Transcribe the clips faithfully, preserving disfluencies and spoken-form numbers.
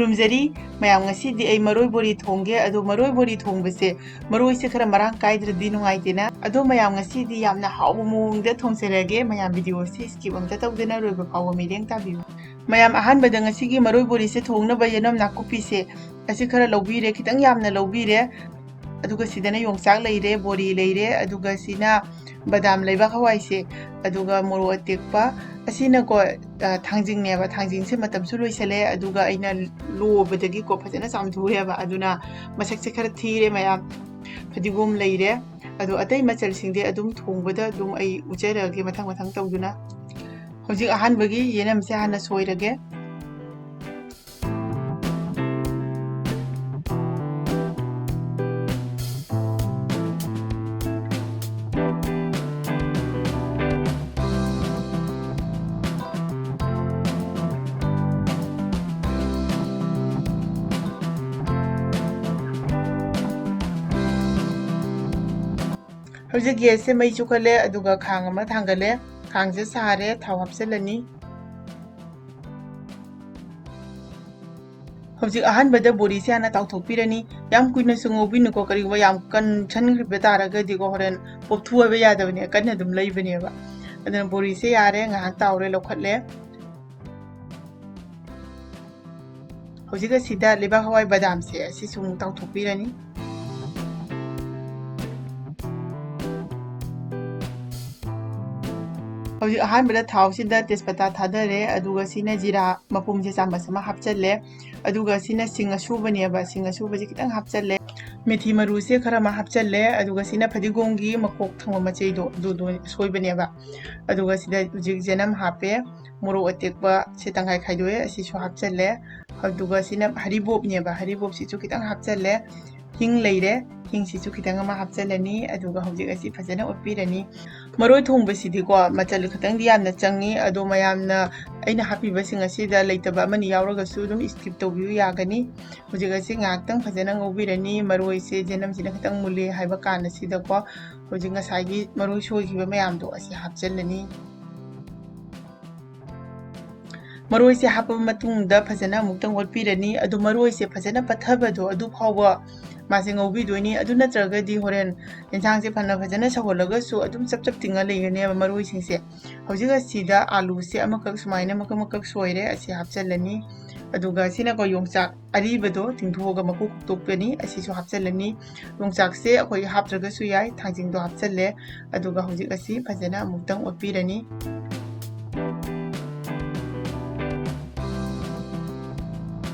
ꯈꯨꯔꯨꯝꯖꯔꯤ꯫ ꯃꯌꯥꯝ, ꯉꯁꯤꯗꯤ ꯑꯩ ꯃꯔꯣꯏ ꯕꯣꯔꯤ ꯊꯣꯡꯒꯦ꯫ ꯑꯗꯣ ꯃꯔꯣꯏ ꯕꯣꯔꯤ ꯊꯣꯡꯕꯁꯦ ꯃꯔꯣꯏꯁꯦ ꯈꯔ ꯃꯔꯥꯡ ꯀꯥꯏꯗ꯭ꯔꯗꯤ ꯅꯨꯡꯉꯥꯏꯇꯦꯅ꯫ ꯑꯗꯣ ꯃꯌꯥꯝ, ꯉꯁꯤꯗꯤ ꯌꯥꯝꯅ ꯍꯥꯎꯕ ꯃꯑꯣꯡꯗ ꯊꯣꯡꯖꯔꯒꯦ꯫ ꯃꯌꯥꯝ, video ꯁꯦ skip ꯑꯝꯇ ꯇꯧꯗꯅ ꯂꯣꯏꯕ ꯐꯥꯎꯕ ꯃꯤꯠꯌꯦꯡ ꯇꯥꯕꯤꯌꯨ꯫ ꯃꯌꯥꯝ, ꯑꯍꯥꯟꯕꯗ ꯉꯁꯤꯒꯤ ꯃꯔꯣꯏ ꯕꯣꯔꯤꯁꯦ ꯊꯣꯡꯅꯕ ꯌꯦꯅꯝ ꯅꯥꯀꯨꯞꯄꯤꯁꯦ ꯑꯁꯤ ꯈꯔ ꯂꯧꯕꯤꯔꯦ, ꯈꯤꯇꯪ ꯌꯥꯝꯅ ꯂꯧꯕꯤꯔꯦ꯫ ꯑꯗꯨꯒ ꯁꯤꯗꯅ ꯌꯣꯡꯆꯥꯛ ꯂꯩꯔꯦ, ꯕꯣꯔꯤ ꯂꯩꯔꯦ, ꯑꯗꯨꯒ ꯁꯤꯅ ꯕꯗꯥꯝ ꯂꯩꯕꯥꯛ ꯍꯋꯥꯏꯁꯦ, ꯑꯗꯨꯒ ꯃꯣꯔꯣꯛ ꯑꯇꯦꯛꯄ꯫ ꯑꯁꯤꯅꯀꯣ, ꯑ, ꯊꯥꯡꯖꯤꯡꯅꯦꯕ꯫ ꯊꯥꯡꯖꯤꯡꯁꯦ ꯃꯇꯝꯁꯨ ꯂꯣꯏꯁꯜꯂꯦ, ꯑꯗꯨꯒ ꯑꯩꯅ ꯂꯣꯕꯗꯒꯤꯀꯣ ꯐꯖꯅ ꯆꯥꯝꯊꯣꯛꯑꯦꯕ, ꯑꯗꯨꯅ ꯃꯁꯛꯁꯦ ꯈꯔ ꯊꯤꯔꯦ ꯃꯌꯥꯝ꯫ ꯐꯗꯤꯒꯣꯝ ꯂꯩꯔꯦ꯫ ꯑꯗꯣ ꯑꯇꯩ ꯃꯆꯜꯁꯤꯡꯗꯤ ꯑꯗꯨꯝ ꯊꯣꯡꯕꯗ ꯑꯗꯨꯝ ꯑꯩ ꯎꯠꯆꯔꯛꯑꯒꯦ ꯃꯊꯪ ꯃꯊꯪ ꯇꯧꯗꯨꯅ꯫ ꯍꯧꯖꯤꯛ ꯑꯍꯥꯟꯕꯒꯤ ꯌꯦꯅꯝꯁꯦ ꯍꯥꯟꯅ ꯁꯣꯏꯔꯒꯦ꯫ ꯍꯧꯖꯤꯛ gas ꯁꯦ ꯃꯩ ꯆꯨꯈꯠꯂꯦ, ꯑꯗꯨꯒ ꯈꯥꯡ ꯑꯃ ꯊꯥꯡꯒꯠꯂꯦ꯫ ꯈꯥꯡꯁꯦ ꯁꯥꯔꯦ, ꯊꯥꯎ ꯍꯥꯞꯆꯤꯜꯂꯅꯤ꯫ ꯍꯧꯖꯤꯛ ꯑꯍꯥꯟꯕꯗ ꯕꯣꯔꯤꯁꯦ ꯍꯥꯟꯅ ꯇꯥꯎꯊꯣꯛꯄꯤꯔꯅꯤ꯫ ꯌꯥꯝ ꯀꯨꯏꯅꯁꯨ ꯉꯧꯕꯤꯅꯨꯀꯣ, ꯀꯔꯤꯒꯨꯝꯕ ꯌꯥꯝ ꯀꯟꯁꯟꯈꯤꯕ ꯇꯥꯔꯒꯗꯤꯀꯣ, ꯍꯣꯔꯦꯟ ꯄꯣꯞꯊꯣꯛꯑꯕ ꯌꯥꯗꯕꯅꯦ, ꯀꯟꯅ ꯑꯗꯨꯝ ꯂꯩꯕꯅꯦꯕ꯫ ꯑꯗꯨꯅ ꯕꯣꯔꯤꯁꯦ ꯌꯥꯔꯦ, ꯉꯥꯏꯍꯥꯛ ꯇꯥꯎꯔꯦ, ꯂꯧꯈꯠꯂꯦ꯫ ꯍꯧꯖꯤꯛ ꯑꯁꯤꯗ ꯂꯩꯕꯥꯛ ꯍꯋꯥꯏ ꯕꯗꯥꯝꯁꯦ ꯑꯁꯤꯁꯨ ꯑꯃꯨꯛ ꯇꯥꯎꯊꯣꯛꯄꯤꯔꯅꯤ꯫ ꯍꯧꯖꯤꯛ ꯑꯍꯥꯟꯕꯗ ꯊꯥꯎꯁꯤꯗ ꯇꯦꯖꯄꯇꯥ ꯊꯥꯗꯔꯦ, ꯑꯗꯨꯒ ꯁꯤꯅ ꯖꯤꯔꯥ ꯃꯄꯨꯝꯁꯦ ꯆꯥꯃꯁ ꯑꯃ ꯍꯥꯞꯆꯜꯂꯦ, ꯑꯗꯨꯒ ꯁꯤꯅ ꯁꯤꯡ ꯑꯁꯨꯕꯅꯦꯕ, ꯁꯤꯡ ꯑꯁꯨꯕꯁꯦ ꯈꯤꯇꯪ ꯍꯥꯞꯆꯜꯂꯦ, ꯃꯦꯊꯤ ꯃꯔꯨꯁꯦ ꯈꯔ ꯑꯃ ꯍꯥꯞꯆꯜꯂꯦ, ꯑꯗꯨꯒ ꯁꯤꯅ ꯐꯗꯤꯒꯣꯝꯒꯤ ꯃꯈꯣꯛ ꯊꯪꯕ ꯃꯆꯩꯗꯣ, ꯑꯗꯨꯗꯣ ꯁꯣꯏꯕꯅꯦꯕ꯫ ꯑꯗꯨꯒ ꯁꯤꯗ ꯍꯧꯖꯤꯛ ꯖꯦꯅꯝ ꯍꯥꯞꯄꯦ, ꯃꯣꯔꯣꯛ ꯑꯇꯦꯛꯄ ꯁꯦ ꯇꯪꯈꯥꯏ ꯈꯥꯏꯗꯣꯛꯑꯦ, ꯑꯁꯤꯁꯨ ꯍꯥꯞꯆꯜꯂꯦ꯫ ꯑꯗꯨꯒ ꯁꯤꯅ ꯍꯔꯤꯕꯣꯞꯅꯦꯕ, ꯍꯔꯤꯕꯣꯞꯁꯤꯁꯨ ꯈꯤꯇꯪ ꯍꯥꯞꯆꯜꯂꯦ꯫ ꯍꯤꯡ ꯂꯩꯔꯦ, ꯍꯤꯡꯁꯤꯁꯨ ꯈꯤꯇꯪ ꯑꯃ ꯍꯥꯞꯆꯜꯂꯅꯤ꯫ ꯑꯗꯨꯒ ꯍꯧꯖꯤꯛ ꯑꯁꯤ ꯐꯖꯅ ꯑꯣꯠꯄꯤꯔꯅꯤ꯫ ꯃꯔꯣꯏ ꯊꯣꯡꯕꯁꯤꯗꯤꯀꯣ, ꯃꯆꯜ ꯈꯤꯇꯪꯗꯤ ꯌꯥꯝꯅ ꯆꯪꯉꯤ, ꯑꯗꯣ ꯃꯌꯥꯝꯅ ꯑꯩꯅ ꯍꯥꯞꯄꯤꯕꯁꯤꯡ ꯑꯁꯤꯗ ꯂꯩꯇꯕ ꯑꯃꯅꯤ ꯌꯥꯎꯔꯒꯁꯨ ꯑꯗꯨꯝ skip ꯇꯧꯕꯤꯌꯨ, ꯌꯥꯒꯅꯤ꯫ ꯍꯧꯖꯤꯛ ꯑꯁꯤ ꯉꯥꯏꯍꯥꯛꯇꯪ ꯐꯖꯅ ꯉꯧꯕꯤꯔꯅꯤ꯫ ꯃꯔꯣꯏꯁꯦ ꯖꯦꯅꯝꯁꯤꯅ ꯈꯤꯇꯪ ꯃꯨꯜꯂꯦ ꯍꯥꯏꯕ ꯀꯥꯟ ꯑꯁꯤꯗꯀꯣ, ꯍꯧꯖꯤꯛ ꯉꯁꯥꯏꯒꯤ ꯃꯔꯣꯏ ꯁꯣꯏꯈꯤꯕ ꯃꯌꯥꯝꯗꯣ ꯑꯁꯤ ꯍꯥꯞꯆꯜꯂꯅꯤ꯫ ꯃꯔꯣꯏꯁꯦ ꯍꯥꯞꯄ ꯃꯇꯨꯡꯗ ꯐꯖꯅ ꯑꯃꯨꯛꯇꯪ ꯑꯣꯠꯄꯤꯔꯅꯤ꯫ ꯑꯗꯨ ꯃꯔꯣꯏꯁꯦ ꯐꯖꯅ ꯄꯠꯊꯕꯗꯣ ꯑꯗꯨ ꯐꯥꯎꯕ ꯃꯥꯁꯦ ꯉꯧꯕꯤꯗꯣꯏꯅꯤ꯫ ꯑꯗꯨ ꯅꯠꯇ꯭ꯔꯒꯗꯤ ꯍꯣꯔꯦꯟ ꯌꯦꯟꯁꯥꯡꯁꯦ ꯐꯅ ꯐꯖꯅ ꯁꯧꯍꯜꯂꯒꯁꯨ ꯑꯗꯨꯝ ꯆꯞ ꯆꯞ ꯇꯤꯡꯉ ꯂꯩꯒꯅꯦꯕ ꯃꯔꯣꯏꯁꯤꯡꯁꯦ꯫ ꯍꯧꯖꯤꯛ ꯑꯁꯤꯗ ꯑꯥꯂꯨꯁꯦ ꯑꯃꯈꯛ ꯁꯨꯃꯥꯏꯅ ꯃꯀꯛ ꯃꯀꯛ ꯁꯣꯏꯔꯦ, ꯑꯁꯤ ꯍꯥꯞꯆꯤꯜꯂꯅꯤ꯫ ꯑꯗꯨꯒ ꯁꯤꯅꯀꯣ ꯌꯣꯡꯆꯥꯛ ꯑꯔꯤꯕꯗꯣ ꯇꯤꯡꯊꯣꯛꯑꯒ ꯃꯀꯨ ꯈꯣꯛꯇꯣꯛꯄꯅꯤ, ꯑꯁꯤꯁꯨ ꯍꯥꯞꯆꯤꯜꯂꯅꯤ꯫ ꯌꯣꯡꯆꯥꯛꯁꯦ ꯑꯩꯈꯣꯏ ꯍꯥꯞꯇ꯭ꯔꯒꯁꯨ ꯌꯥꯏ, ꯊꯥꯡꯖꯤꯡꯗꯣ ꯍꯥꯞꯆꯤꯜꯂꯦ꯫ ꯑꯗꯨꯒ ꯍꯧꯖꯤꯛ ꯑꯁꯤ ꯐꯖꯅ ꯑꯃꯨꯛꯇꯪ ꯑꯣꯠꯄꯤꯔꯅꯤ꯫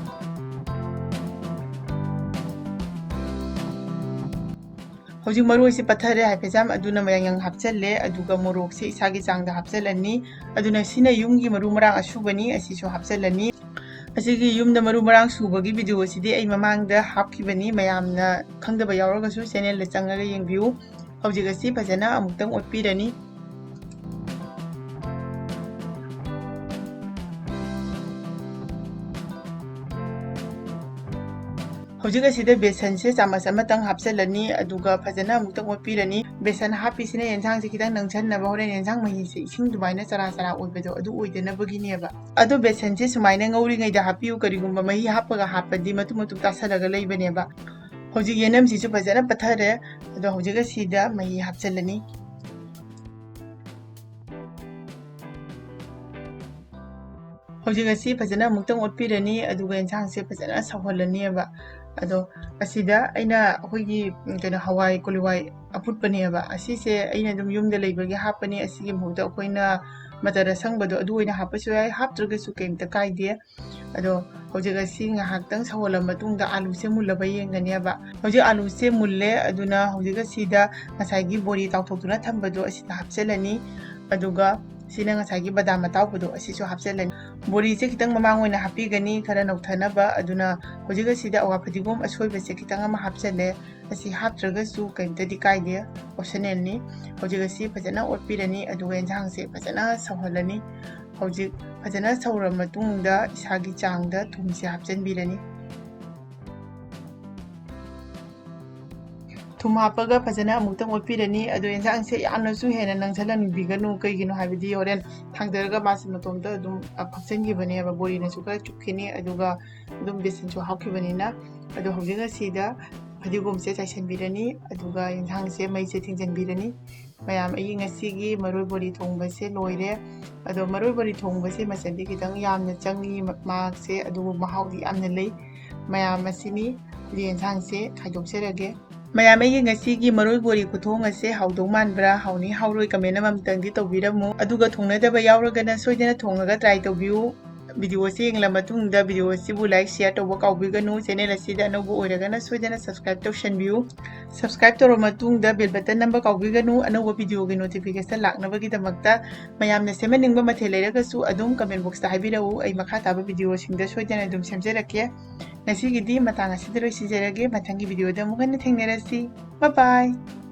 ꯍꯧꯖꯤꯛ ꯃꯔꯣꯏꯁꯦ ꯄꯠꯊꯔꯦ ꯍꯥꯏꯐꯦꯠ ꯌꯥꯝ, ꯑꯗꯨꯅ ꯃꯌꯥꯡ ꯍꯥꯞꯆꯜꯂꯦ꯫ ꯑꯗꯨꯒ ꯃꯣꯔꯣꯛꯁꯦ ꯏꯁꯥꯒꯤ ꯆꯥꯡꯗ ꯍꯥꯞꯆꯜꯂꯅꯤ꯫ ꯑꯗꯨꯅ ꯁꯤꯅ ꯌꯨꯝꯒꯤ ꯃꯔꯨ ꯃꯔꯥꯡ ꯑꯁꯨꯕꯅꯤ, ꯑꯁꯤꯁꯨ ꯍꯥꯞꯆꯜꯂꯅꯤ꯫ ꯑꯁꯤꯒꯤ ꯌꯨꯝꯗ ꯃꯔꯨ ꯃꯔꯥꯡ ꯁꯨꯕꯒꯤ ꯚꯤꯗꯤꯑꯣ ꯑꯁꯤꯗꯤ ꯑꯩ ꯃꯃꯥꯡꯗ ꯍꯥꯞꯈꯤꯕꯅꯤ, ꯃꯌꯥꯝꯅ ꯈꯪꯗꯕ ꯌꯥꯎꯔꯒꯁꯨ ꯆꯦꯅꯦꯜꯗ ꯆꯪꯉꯒ ꯌꯦꯡꯕꯤꯌꯨ꯫ ꯍꯧꯖꯤꯛ ꯑꯁꯤ ꯐꯖꯅ ꯑꯃꯨꯛꯇꯪ ꯑꯣꯠꯄꯤꯔꯅꯤ꯫ ꯍꯧꯖꯤꯛ ꯑꯁꯤꯗ ꯕꯦꯁꯟꯁꯦ ꯆꯥꯃꯁ ꯑꯃꯇꯪ ꯍꯥꯞꯆꯜꯂꯅꯤ, ꯑꯗꯨꯒ ꯐꯖꯅ ꯑꯃꯨꯛꯇꯪ ꯑꯣꯠꯄꯤꯔꯅꯤ꯫ ꯕꯦꯁꯟ ꯍꯥꯞꯄꯤꯁꯤꯅ ꯌꯦꯟꯁꯥꯡꯁꯦ ꯈꯤꯇꯪ ꯅꯪꯁꯟꯅꯕ, ꯍꯣꯔꯦꯟ ꯌꯦꯟꯁꯥꯡ ꯃꯍꯤꯁꯦ ꯏꯁꯤꯡ ꯑꯗꯨꯃꯥꯏꯅ ꯆꯔꯥ ꯆꯔꯥ ꯑꯣꯏꯕꯗꯣ ꯑꯗꯨ ꯑꯣꯏꯗꯅꯕꯒꯤꯅꯦꯕ꯫ ꯑꯗꯣ ꯕꯦꯁꯟꯁꯦ ꯁꯨꯃꯥꯏꯅ ꯉꯧꯔꯤꯉꯩꯗ ꯍꯥꯞꯄꯤꯌꯨ, ꯀꯔꯤꯒꯨꯝꯕ ꯃꯍꯤ ꯍꯥꯞꯄꯒ ꯍꯥꯞꯄꯗꯤ ꯃꯇꯨꯝ ꯃꯇꯨꯝ ꯇꯥꯁꯜꯂꯒ ꯂꯩꯕꯅꯦꯕ꯫ ꯍꯧꯖꯤꯛ ꯌꯦꯅꯝꯁꯤꯁꯨ ꯐꯖꯅ ꯄꯠꯊꯔꯦ꯫ ꯑꯗꯣ ꯍꯧꯖꯤꯛ ꯑꯁꯤꯗ ꯃꯍꯤ ꯍꯥꯞꯆꯜꯂꯅꯤ꯫ ꯍꯧꯖꯤꯛ ꯑꯁꯤ ꯐꯖꯅ ꯑꯃꯨꯛꯇꯪ ꯑꯣꯠꯄꯤꯔꯅꯤ, ꯑꯗꯨꯒ ꯌꯦꯟꯁꯥꯡꯁꯦ ꯐꯖꯅ ꯁꯧꯍꯜꯂꯅꯦꯕ꯫ ꯑꯗꯣ ꯑꯁꯤꯗ ꯑꯩꯅ ꯑꯩꯈꯣꯏꯒꯤ, ꯎꯝ, ꯀꯩꯅꯣ, ꯍꯋꯥꯏ ꯀꯣꯂꯤ ꯍꯋꯥꯏ ꯑꯐꯨꯠꯄꯅꯦꯕ꯫ ꯑꯁꯤꯁꯦ ꯑꯩꯅ ꯑꯗꯨꯝ ꯌꯨꯝꯗ ꯂꯩꯕꯒꯤ ꯍꯥꯞꯄꯅꯤ꯫ ꯑꯁꯤꯒꯤ ꯃꯍꯨꯠꯇ ꯑꯩꯈꯣꯏꯅ ꯃꯆꯜ ꯑꯁꯪꯕꯗꯣ ꯑꯗꯨ ꯑꯣꯏꯅ ꯍꯥꯞꯄꯁꯨ ꯌꯥꯏ, ꯍꯥꯞꯇ꯭ꯔꯒꯁꯨ ꯀꯩꯝꯇ ꯀꯥꯏꯗꯦ꯫ ꯑꯗꯣ ꯍꯧꯖꯤꯛ ꯑꯁꯤ ꯉꯥꯏꯍꯥꯛꯇꯪ ꯁꯧꯍꯜꯂ ꯃꯇꯨꯡꯗ ꯑꯥꯂꯨꯁꯦ ꯃꯨꯜꯂꯕ ꯌꯦꯡꯒꯅꯦꯕ꯫ ꯍꯧꯖꯤꯛ ꯑꯥꯂꯨꯁꯦ ꯃꯨꯜꯂꯦ, ꯑꯗꯨꯅ ꯍꯧꯖꯤꯛ ꯑꯁꯤꯗ ꯉꯁꯥꯏꯒꯤ ꯕꯣꯔꯤ ꯇꯥꯎꯊꯣꯛꯇꯨꯅ ꯊꯝꯕꯗꯣ ꯑꯁꯤꯗ ꯍꯥꯞꯆꯤꯜꯂꯅꯤ꯫ ꯑꯗꯨꯒ ꯁꯤꯅ ꯉꯁꯥꯏꯒꯤ ꯕꯗꯥꯝ ꯑꯇꯥꯎꯕꯗꯣ ꯑꯁꯤꯁꯨ ꯍꯥꯞꯆꯤꯜꯂꯅꯤ꯫ ꯕꯣꯔꯤꯁꯦ ꯈꯤꯇꯪ ꯃꯃꯥꯡ ꯑꯣꯏꯅ ꯍꯥꯞꯄꯤꯒꯅꯤ, ꯈꯔ ꯅꯧꯊꯅꯕ꯫ ꯑꯗꯨꯅ ꯍꯧꯖꯤꯛ ꯑꯁꯤꯗ ꯑꯋꯥ ꯐꯗꯤꯒꯣꯝ ꯑꯁꯣꯏꯕꯁꯦ ꯈꯤꯇꯪ ꯑꯃ ꯍꯥꯞꯆꯜꯂꯦ꯫ ꯑꯁꯤ ꯍꯥꯞꯇ꯭ꯔꯒꯁꯨ ꯀꯩꯝꯇꯗꯤ ꯀꯥꯏꯗꯦ, optionalꯅꯤ꯫ ꯍꯧꯖꯤꯛ ꯑꯁꯤ ꯐꯖꯅ ꯑꯣꯠꯄꯤꯔꯅꯤ, ꯑꯗꯨꯒ ꯌꯦꯟꯁꯥꯡꯁꯦ ꯐꯖꯅ ꯁꯧꯍꯜꯂꯅꯤ꯫ ꯍꯧꯖꯤꯛ ꯐꯖꯅ ꯁꯧꯔ ꯃꯇꯨꯡꯗ ꯏꯁꯥꯒꯤ ꯆꯥꯡꯗ ꯊꯨꯝꯁꯦ ꯍꯥꯞꯆꯤꯟꯕꯤꯔꯅꯤ꯫ ꯊꯨꯝ ꯍꯥꯞꯄꯒ ꯐꯖꯅ ꯑꯃꯨꯛꯇꯪ ꯑꯣꯠꯄꯤꯔꯅꯤ꯫ ꯑꯗꯣ ꯌꯦꯟꯁꯥꯡꯁꯦ ꯌꯥꯝꯅꯁꯨ ꯍꯦꯟꯅ ꯅꯪꯁꯜꯍꯟꯕꯤꯒꯅꯨ, ꯀꯩꯒꯤꯅꯣ ꯍꯥꯏꯕꯗꯤ ꯍꯣꯔꯦꯟ ꯊꯥꯡꯗꯔꯒ ꯃꯥꯁꯦ ꯃꯇꯣꯝꯇ ꯑꯗꯨꯝ ꯐꯛꯆꯟꯈꯤꯕꯅꯦꯕ, ꯕꯣꯔꯤꯅꯁꯨ ꯈꯔ ꯆꯨꯞꯈꯤꯅꯤ, ꯑꯗꯨꯒ ꯑꯗꯨꯝ ꯕꯦꯁꯟꯁꯨ ꯍꯥꯞꯈꯤꯕꯅꯤꯅ꯫ ꯑꯗꯣ ꯍꯧꯖꯤꯛ ꯑꯁꯤꯗ ꯐꯗꯤꯒꯣꯝꯁꯦ ꯆꯥꯏꯁꯤꯟꯕꯤꯔꯅꯤ, ꯑꯗꯨꯒ ꯌꯦꯟꯁꯥꯡꯁꯦ ꯃꯩꯁꯦ ꯊꯤꯡꯖꯤꯟꯕꯤꯔꯅꯤ꯫ ꯃꯌꯥꯝ, ꯑꯩꯒꯤ ꯉꯁꯤꯒꯤ ꯃꯔꯣꯏ ꯕꯣꯔꯤ ꯊꯣꯡꯕꯁꯦ ꯂꯣꯏꯔꯦ꯫ ꯑꯗꯣ ꯃꯔꯣꯏ ꯕꯣꯔꯤ ꯊꯣꯡꯕꯁꯦ ꯃꯆꯜꯗꯤ ꯈꯤꯇꯪ ꯌꯥꯝꯅ ꯆꯪꯉꯤ ꯃꯥꯁꯦ, ꯑꯗꯨꯕꯨ ꯃꯍꯥꯎꯗꯤ ꯌꯥꯝꯅ ꯂꯩ꯫ ꯃꯌꯥꯝ, ꯑꯁꯤꯅꯤ꯫ ꯑꯗꯨ ꯌꯦꯟꯁꯥꯡꯁꯦ ꯈꯥꯏꯗꯣꯛꯆꯔꯒꯦ꯫ ꯃꯌꯥꯝ, ꯑꯩꯒꯤ ꯉꯁꯤꯒꯤ ꯃꯔꯣꯏ ꯕꯣꯔꯤ ꯈꯨꯊꯣꯡ ꯑꯁꯦ ꯍꯥꯎꯗꯧ ꯃꯥꯟꯕ꯭ꯔꯥ, ꯍꯥꯎꯅꯤ ꯍꯥꯎꯔꯣꯏ comment ꯑꯃꯃꯝꯇꯪꯗꯤ ꯇꯧꯕꯤꯔꯝꯃꯨ꯫ ꯑꯗꯨꯒ ꯊꯣꯡꯅꯗꯕ ꯌꯥꯎꯔꯒꯅ ꯁꯣꯏꯗꯅ ꯊꯣꯡꯉꯒ try ꯇꯧꯕꯤꯌꯨ꯫ Video ꯑꯁꯤ ꯌꯦꯡꯂ ꯃꯇꯨꯡꯗ video ꯑꯁꯤꯕꯨ like, share ꯇꯧꯕ ꯀꯥꯎꯕꯤꯒꯅꯨ꯫ Channel ꯑꯁꯤꯗ ꯑꯅꯧꯕ ꯑꯣꯏꯔꯒꯅ ꯁꯣꯏꯗꯅ subscribe ꯇꯧꯁꯟꯕꯤꯌꯨ꯫ Subscribe ꯇꯧꯔꯕ ꯃꯇꯨꯡꯗ bell button ꯅꯝꯕ ꯀꯥꯎꯕꯤꯒꯅꯨ, ꯑꯅꯧꯕ videoꯒꯤ notification ꯂꯥꯛꯅꯕꯒꯤꯗꯃꯛꯇ꯫ ꯃꯌꯥꯝꯅ ꯁꯦꯝꯍꯟꯅꯤꯡꯕ ꯃꯊꯦꯜ ꯂꯩꯔꯒꯁꯨ ꯑꯗꯨꯝ comment boxꯇ ꯍꯥꯏꯕꯤꯔꯛꯎ, ꯑꯩ ꯃꯈꯥ ꯇꯥꯕ videoꯁꯤꯡꯗ ꯁꯣꯏꯗꯅ ꯑꯗꯨꯝ ꯁꯦꯝꯖꯔꯛꯀꯦ꯫ ꯉꯁꯤꯒꯤꯗꯤ ꯃꯇꯥꯡ ꯑꯁꯤꯗ ꯂꯣꯏꯁꯤꯟꯖꯔꯒꯦ, ꯃꯊꯪꯒꯤ videoꯗ ꯑꯃꯨꯛ ꯍꯟꯅ ꯊꯦꯡꯅꯔꯁꯤ꯫ Bye bye꯫